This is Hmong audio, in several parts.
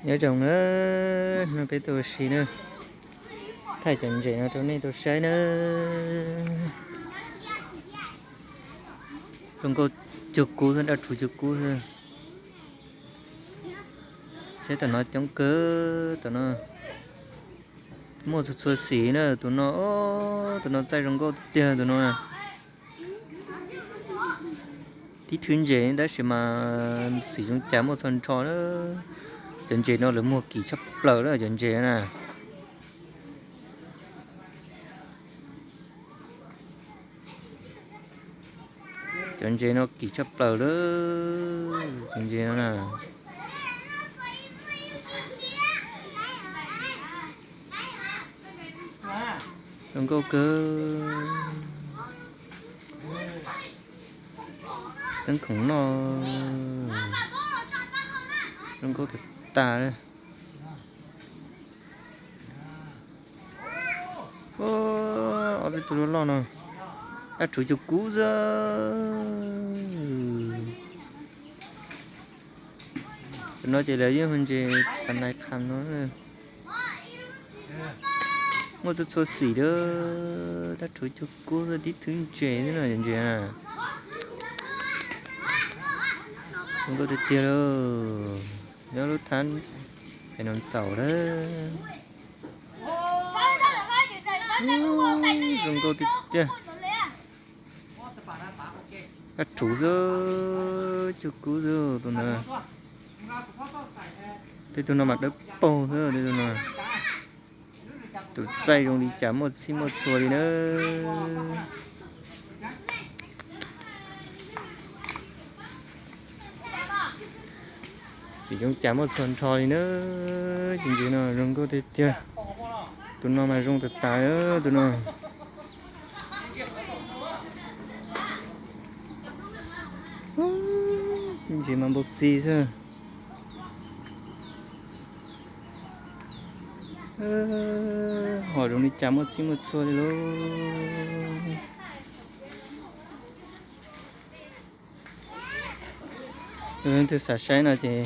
Nyob zoo na, no peb tuaj ua si na, thaij cov ntses no rau nej tau saib na. Zoo nkauj cuag kub xwb, dab rhuv cuag kub xwb. Saib tom no coob kawg, tom no muaj txhua txhua xim na, tus no, tus no txaij zoo nkauj tiag tus no. Tib thwb ntses tab sis mas xim zoo cas muaj txhua nrho na. Cov ntses no lawv muag kim tshaj plaws na cov ntses na. Cov ntses no kim tshaj plaws lawm, cov ntses no na. Zoo nkauj kawg. Txeeb khoom noj. Zoo nkauj tas tas li. Ob peb tug loj loj no, dab rhuv cuag kub xwb. Tus no ces lawv yeej hu ntses pas nais kham no. Muaj txhua txhua xim lawm, dab rhuv cuag kub xwb, tib thwb ntses xwb no ntses na. Zoo nkauj tiag tiag lauj. Nyob lub thab Hais Noo Ntxaum lawm. Zoo nkauj tiag tiag. Dab rhuv xwb, cuag kub xwb tus no. Tej tug no mas dawb paug xwb tej tug no. Tus txaij zoo li cas muaj txhij muaj txhua li na. Xim zoo cas muaj txhua nrho li na. Cov ntses no zoo nkauj tiag tiag. Tus no mas zoo tas tas tus no. Ntses mas npau xi xwb. Hom zoo li cas muaj txhij muaj txhua li lauj. Leej twg xav saib no ces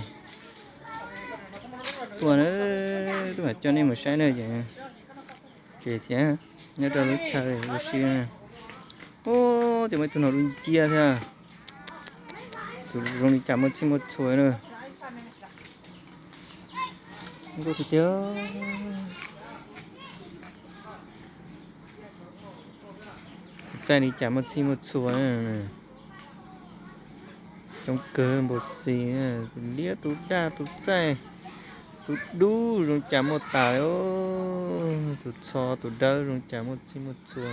tuaj na, twb mam coj nej mus saib na ces. Ces thiab nyob rau lub chaw ua si. Ub, ces muaj ib tug no dub nciab thiab. Tus zoo li cas muaj txhij muaj txhua na. Nkauj tiag tiag. Tus txaij li cas muaj txhij muaj txhua. Coob kawg npau xi, tus liab tus daj tus txaij tus dub zoo cas muaj tas li, tus txho tus dawb zoo cas muaj txhij muaj txhua.